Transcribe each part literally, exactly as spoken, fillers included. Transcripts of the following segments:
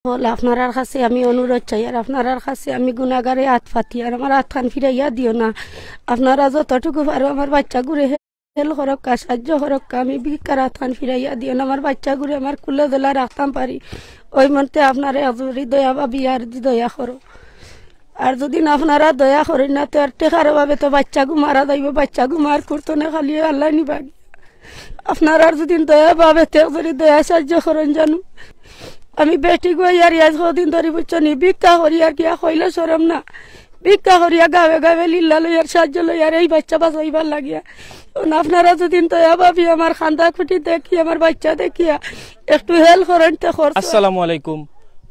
হকল, আপনারার কাছে আমি অনুরোধ চাই, আর আপনারার কাছে আমি গুনাগারে আত পাতি, আর আমার আতখান ফিরাইয়া দিও না। আপনারা যতটুকু পারো আমার বাচ্চাগুরে হেল্প করউক্কা, সাহায্য করউক্কা, আমি ভিক্ষার আতখান ফিরাইয়া দিও না। আমার বাচ্চাগুরে আমার কুলে দলা রাখতাম পারি, ওই মতে আপনারা এক জুড়ি দয়া ভাবি আর দি দয়া করো। আর যদি না আপনারা দয়া করইন না, তে আর টেকার অভাবে তো বাচ্চাগু মারা যাইবো, বাচ্চাগু মার করতো না, খালি আল্লাহ নিবাগি। আপনারার যদি দয়া ভাবে তে এক জুড়ি দয়া সাহায্য করইন জানু। আমি বেটিগু ইয়ার ইয়াজ কদিন ধরি বুঝছো নি, ভিক্ষা করি আর কিয়া কইলে শরম না। ভিক্ষা করিয়া গাঁওয়ে গাঁওয়ে লিল্লা লইয়ার সাহায্য লইয়ার এই বাচ্চা বাঁচাইবার লাগিয়া। এখন আপনারা যদি দয়া ভাবি আমার কান্দা কুটি দেখি, আমার বাচ্চা দেখিয়া একটু হেল্প করইন তে করছো। আসসালামু আলাইকুম,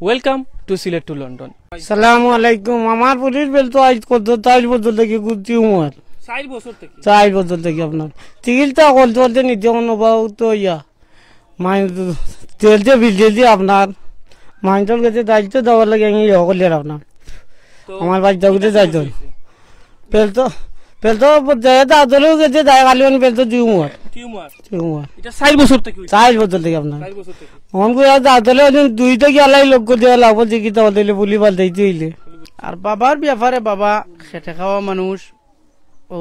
welcome to Sylhet to London। সালামু আলাইকুম। আমার পুলিশ বেল তো আইজ পর্যন্ত, আইজ পর্যন্ত কি গুনতি উমর? চার বছর থেকে। চার বছর থেকে আপনার তিগিলতা করতে করতে নিজে কোনো বাউ তো ইয়া। মাইন তেল দিয়ে বিল দিয়ে দিয়ে আপনার মাইনর গেছে দায়িত্ব দেওয়ার লাগে আমি ইয়ে করলে আর আপনার। তো আমার বাচ্চা গুলো কিতা দায়িত্ব। সমস্যা হইছে? বেল তো, বেল তো যায় দাদলেও গেছে দায় খালি আমি বেল তো দিউ মার। টিউমার। দিউ মার। এটা চার বছর থেকে হইছে? চার বছর থেকে আপনার। চার বছর থেকে। মন করে আর দাদলে ওদিন দুই থেকে আলাই লক্ষ্য দেওয়া লাগবো যে কিতা হতে হইলে বুলি বাল দিতে হইলে। আর বাবার ব্যাপারে বাবা খেটে খাওয়া মানুষ, ও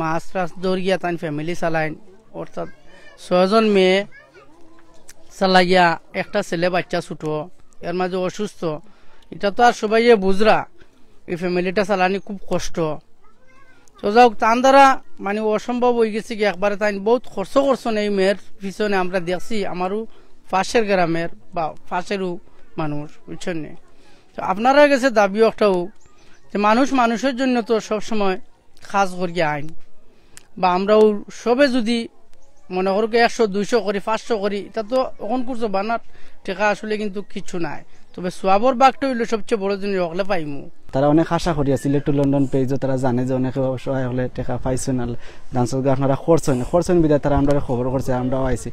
মাছ টাছ ধরিয়া তাইন ফ্যামিলি চালাইন, অর্থাৎ ছয়জন মেয়ে চালাইয়া একটা ছেলে বাচ্চা ছোট, এর মাঝে অসুস্থ। এটা তো আর সবাইয়ে বুঝরা, এই ফ্যামিলিটা চালানি খুব কষ্ট। তো যাউক, তান দ্বারা মানে অসম্ভব হয়ে গেছে কি একবারে তাইন বহুত খরচ করছেন এই মেয়ের পিছনে, আমরা দেখছি আমারও পাশের গ্রামের বা পাশেরও মানুষ, বুঝছেন নি? তো আপনারার গেছে দাবি একটাও যে মানুষ মানুষের জন্য তো সবসময় কাজ করিয়া আইন, বা আমরাও সবে যদি মনে করুক একশো, দুইশো করি, পাঁচশো করি, এটা তো অখন করছো বানার টেকা আসলে কিন্তু কিচ্ছু নাই। তবে সওয়াবর ভাগটা হইলো সবচেয়ে বড় জিনিস, হকলে পাইমু। তারা অনেক আশা করিয়া সিলেট টু লন্ডন পেজও তারা জানে যে অনেকে অসহায় হকলে টেকা পাইছইন, আর দান সদকা আপনারা করছইন, করছইন বিধায় তারা আমরারে খবর করছে, আমরাও আইছি।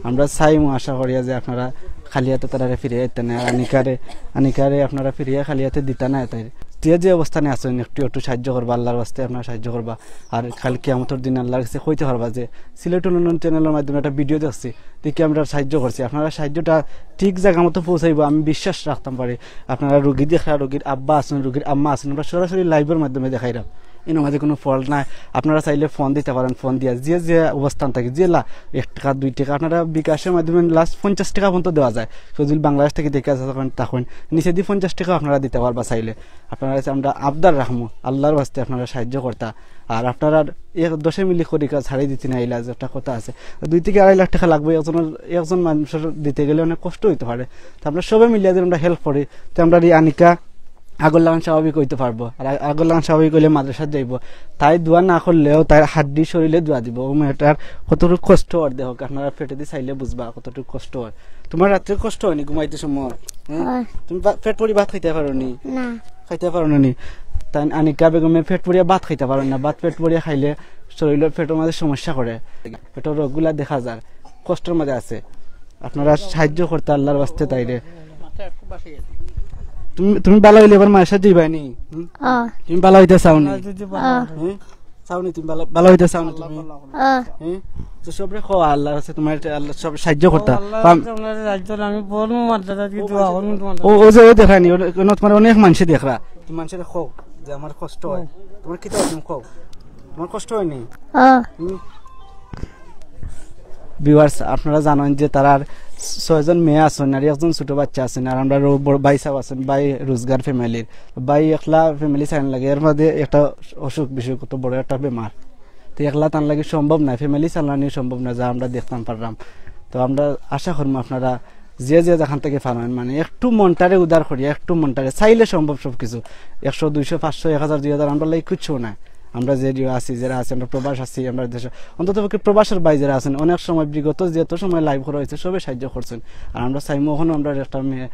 আমরা চাইমু আশা করিয়া যে আপনারা খালি হাতে তারারে ফিরিয়া আইতা না, আর আনিকারে, আনিকারে আপনারা ফিরিয়া খালি হাতে দিতা না তাই। যে যে অবস্থানে আছইন একটু একটু সাহায্য করবা, আল্লাহর ওয়াস্তে আপনারা সাহায্য করবা। আর কাল কিয়ামতর দিন আল্লাহর কাছে কইতে পারবা যে সিলেট টু লন্ডন চ্যানেলর মাধ্যমে একটা ভিডিও দেখছি, দেখি আমরা সাহায্য করছি। আপনারা সাহায্যটা ঠিক জায়গা মতো পৌঁছাইবো, আমি বিশ্বাস রাখতাম পারি। আপনারা রুগী দেখরা, রুগীর আব্বা আছইন, রুগীর আম্মা আছইন, আমরা সরাসরি লাইভর মাধ্যমে দেখাইরাম। এর মাঝে কোনো ফল্ট নাই। আপনারা চাইলে ফোন দিতা পারইন, ফোন দিয়া যে যে অবস্থান থাকি, যে লা-, এক টেকা, দুই টেকা, আপনারা বিকাশের মাধ্যমে লাস্ট পঞ্চাশ টেকা পর্যন্ত দেওয়া যায়। কেউ যদি বাংলাদেশ থাকি দেখে আছে তখন, তখন নিচেদি পঞ্চাশ টেকা আপনারা দিতা পারবা চাইলে। আপনারা কাছে আমরা আবদার রাখমু, আল্লাহর ওয়াস্তে আপনারা সাহায্য করতা। আর আপনারা এক দশে মিলি করি কাজ ছাড়ি দিতে না, ইলাজ একটা কথা আছে। দুই থেকে আড়াই লাখ টেকা লাগবো একজনের, একজন মানুষের দিতে গেলে অনেক কষ্ট হইতে পারে। তো আমরা সবে মিলিয়া যদি আমরা হেল্প করি, তো আমরা এই আনিকা আগর লাখান স্বাভাবিক হইতে পারবো। আর আ-, আগর লাখান স্বাভাবিক হইলে মাদ্রাসাত যাইবো। তাই দোয়া না করলেও তার হাড্ডি শরীরে দোয়া দিব। ও মেয়েটার কতটুকু কষ্ট অর দেহ, আপনারা পেটেদি চাইলে বুঝবা কতটুকু কষ্ট হয়। তোমার রাত্রে কষ্ট হয়নি ঘুমাইতে সময়? হ্যাঁ? হয়। তুমি বা-, পেট ভরি ভাত খাইতে পারো নি? না। খাইতে পারো না নি? তাই আনিকা বেগমে পেট ভরিয়া ভাত খাইতে পারো না। ভাত পেট ভরিয়া খাইলে শরীরের পেটের মাঝে সমস্যা করে। পেটের রোগগুলা দেখা যায়, কষ্টের মাঝে আছে। আপনারা সাহায্য করতা আল্লাহর ওয়াস্তে তাইরে। তুমি, তুমি ভালা হইলে এবার মায়ের সাথে যাইবায় নি? হুম? অ। তুমি ভালা হইতে চাও নি? অ। হুম? চাও নি তুমি ভালা, ভালা হইতে চাও নি তুমি? অ। হুম? তো সবরে কও আল্লাহর কাছে তোমার এটা আল্লাহ সব সাহায্য করতা। আল্লাহর কাছে আমরা সাহায্য না, আমি বলবো মাদ্রাসা কি দোয়া করবো তোমার। ও, ও যে ও দেখানি, ও, ও তোমার অনেক মানুষে দেখরা। তুমি মানুষের কও যে আমার কষ্ট হয়। তোমার কি তো তুমি কও? তোমার কষ্ট হয়নি? অ। হুম? ভিউয়ার্স, আপনারা জানেন যে তারার ছয়জন মেয়ে আছইন আর একজন ছোট বাচ্চা আছইন, আর আমরা রো-, বড় ভাই সাহেব আছইন, ভাই রোজগার ফ্যামিলির, ভাই একলা ফ্যামিলি চালান লাগে, এর মধ্যে একটা অসুখ বিসুখ, কত বড় একটা বেমার, তো একলা তান লাগি সম্ভব নায়, ফ্যামিলি চালানি সম্ভব নায়, যা আমরা দেখতাম পারলাম। তো আমরা আশা করবো আপনারা যে যে যেখান থেকে পারইন, মানে, একটু মনটারে উদার করিয়া, একটু মনটারে চাইলে সম্ভব সব কিছু। একশো, দুইশো, পাঁচশো, এক হাজার, দুই হাজার, আমরা লাগি কিচ্ছু না। আমরা যে যে আছি, যারা আছি, আমরা প্রবাস আছি, আমরা দেশে, অন্তত পক্ষে প্রবাসের বাইরে যারা আছেন, অনেক সময় বিগত যত সময় লাইভ করা হয়েছে, সবে সাহায্য করছেন। আর আমরা চাইমু, অখনো আমরা একটা মেয়ে,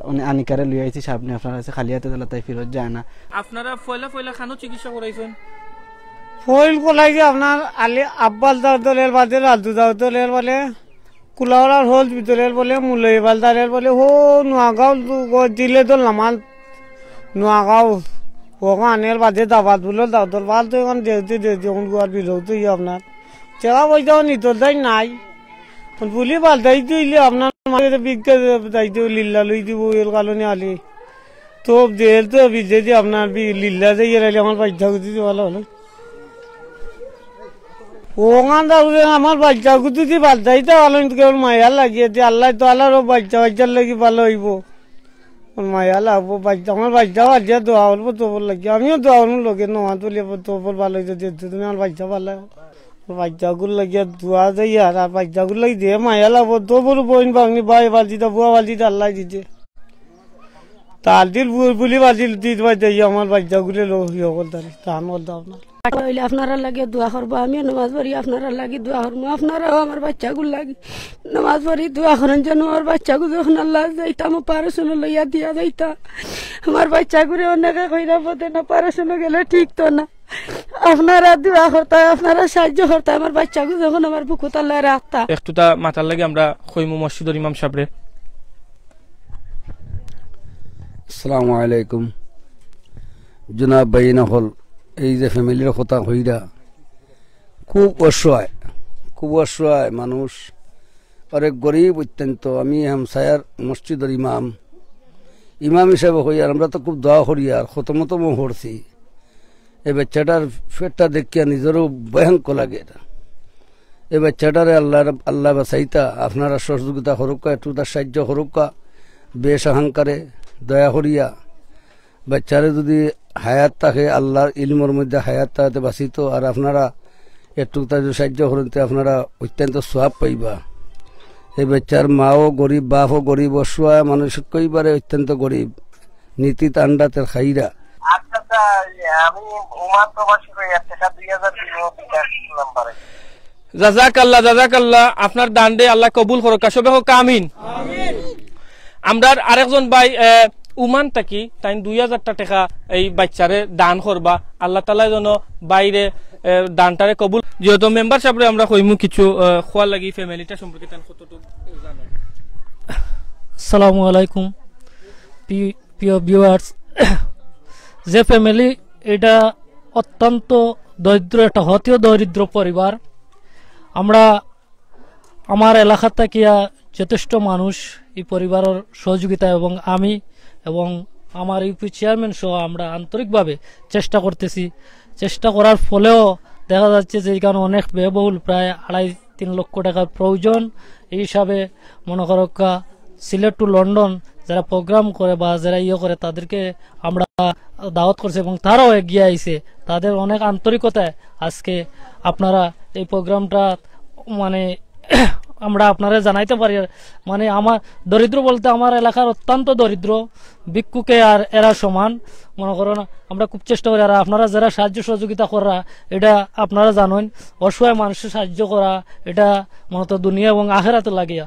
মানে, আনিকারে লইয়া আইছি সামনে, আপনার কাছে খালি হাতে তাহলে তাই ফিরত যায় না। আপনারা পয়লা পয়লা খানো চিকিৎসা করাইছেন? ফইল কলাই যে আপনার আলী আব্বাস দাউদ দলের বাদে, রাজু দাউদ দলের বলে, কুলাওয়ালার হল ভিতরের বলে, মুলই বালদারের বলে, হো নোয়াগাঁও দু-, গো-, জিলে দল নামান নোয়াগাঁও, ওগো আনের বাদে দাবাত বুলো দাউদ দল বাল তো এখন দেউতে দেউতে এখন গুয়ার বিলৌতে ইয়ে আপনার। চেলা বইতাও নিতল তাই নাই। বুলি বালতাইতে অইলে আপনার মাঝে ভিক্ষা যাইতে লিল্লা লই দিব, এর কারণে আলি। তো জেল তো বিজে দি আপনার বি-, লিল্লা যাইয়া আইলে আমার বাচ্চা গুতি দি ভালা অইলো। ওখান দা ওদের আমার বাচ্চা গুতি দি বালতাইতে ভালা অইতো, কেবল মায়া লাগিয়ে দি আল্লাহ তো আল্লাহর বাচ্চা বাচ্চার লাগি ভালা অইবো। ওর মায়া লাগবো, বাচ্চা, আমার বাচ্চা বাচ্চা দোয়া করবো তোর লাগি, আমিও দোয়া করবো লগে, নমাজ পড়লে তোর ভালা অইতো, যে তুমি আমার বাচ্চা ভালা। বাচ্চাগুর লাগিয়া দোয়া যাইয়ার, আর বাচ্চাগুর লাগি যে মায়া লাগবো, তো বড় বইন ভাগনি, ভাই বালতিটা, বুয়া বালতিটা আল্লাহ দিতে। তার দিল বু-, বুলি বালতি দিতে পারতে, এই আমার বাচ্চাগুলো লো, ইয়ে করতে পারে, তা আমি বলতাম না। অইলে আপনারার লাগি দোয়া করবো, আমিও নামাজ পড়ি, আপনারার লাগি দোয়া করবো, আপনারাও আমার বাচ্চাগুর লাগি নামাজ পড়ি, দোয়া করেন যেন আমার বাচ্চাগু যখন আল্লাহ যাইতাম, অপারেশন লইয়া দিয়া যাইতা। আমার বাচ্চাগুরে অনেকে কইরা বলতেন, অপারেশন গেলে ঠিক তো না। আপনারা দোয়া করতা, আপনারা সাহায্য করতা, আমার বাচ্চাগু যখন আমার বুকুত আল্লাহ রাখতা। একটুতা মাতার লাগি আমরা কইমু মসজিদর ইমাম সাবরে। আসসালামু আলাইকুম। জনাব ভাইন অকল, এই যে ফ্যামিলির কথা কইরা, খুব অসহায়, খুব অসহায় মানুষ, অনেক গরিব অত্যন্ত। আমি হামসায়ার মসজিদর ইমাম, ইমাম হিসাবে কইয়ার, আমরা তো খুব দোয়া করিয়ার, খতম টতমও পড়ছি। এই বাচ্চাটার পেটটা দেখিয়া নিজেরও ভয়ঙ্কর লাগে। এই বাচ্চাটারে আল্লাহ, আল্লাহ বাঁচাইতা, আপনারা সহযোগিতা করুক্কা, একটু তার সাহায্য করুক্কা, বেশ আহাঙ্কারে দয়া করিয়া। বাচ্চারে যদি হায়াত থাকে, আল্লাহর ইলমর মধ্যে হায়াত থাকতে বাঁচিত, আর আপনারা একটু তার যদি সাহায্য করেন, তে আপনারা অত্যন্ত সওয়াব পাইবা। এই বাচ্চার মাও গরিব, বাপও গরিব, অসহায় মানুষ, একেবারে অত্যন্ত গরিব। নীতি তান্ডাতের খাইরা। আচ্ছা, আচ্ছা, আমি ওমান প্রবাসী হয়ে এক টাকা দুই হাজার দিব বিকাশ নাম্বারে। জাজাকাল্লাহ, জাজাকাল্লাহ, আপনার দানরে আল্লাহ কবুল করুক্কা, সবে কউক্কা আমিন। আমরার আরেকজন ভাই, আহ, ওমান থাকি, তাইন দুই হাজারটা টেকা এই বাচ্চারে দান করবা, আল্লাহ তাআলায় যেন ভাইরে, আহ, দানটারে কবুল। যেহেতু মেম্বার সাবরে আমরা কইমু কিছু, আহ, কওয়ার লাগি ফ্যামিলিটা সম্পর্কে তাইন কতটুকু জানো? আসসালামু আলাইকুম। পি-, প্রিয় ভিউয়ার্স, যে ফ্যামিলি, এটা অত্যন্ত দরিদ্র, একটা হতীয় দরিদ্র পরিবার। আমরা, আমার এলাকা থাকিয়া যথেষ্ট মানুষ এই পরিবারের সহযোগিতা এবং আমি এবং আমার ইউপি চেয়ারম্যান সহ আমরা আন্তরিকভাবে চেষ্টা করতেছি। চেষ্টা করার ফলেও দেখা যাচ্ছে যে এখানে অনেক ব্যয়বহুল, প্রায় আড়াই তিন লক্ষ টাকার প্রয়োজন। এই হিসাবে মনে করো কা-, সিলেট টু লন্ডন যারা প্রোগ্রাম করে বা যারা ইয়ে করে, তাদেরকে আমরা দাওয়াত করছি এবং তারাও এগিয়ে আইছে। তাদের অনেক আন্তরিকতায় আজকে আপনারা এই প্রোগ্রামটা, মানে, আমরা আপনারা জানাইতে পারি। মানে, আমার দরিদ্র বলতে আমার এলাকার অত্যন্ত দরিদ্র, ভিক্ষুকে আর এরা সমান। মনে করো না, আমরা খুব চেষ্টা করি। আর আপনারা যারা সাহায্য সহযোগিতা করা, এটা আপনারা জানেন, অসহায় মানুষের সাহায্য করা, এটা মূলত দুনিয়া এবং আখেরাতে লাগিয়া।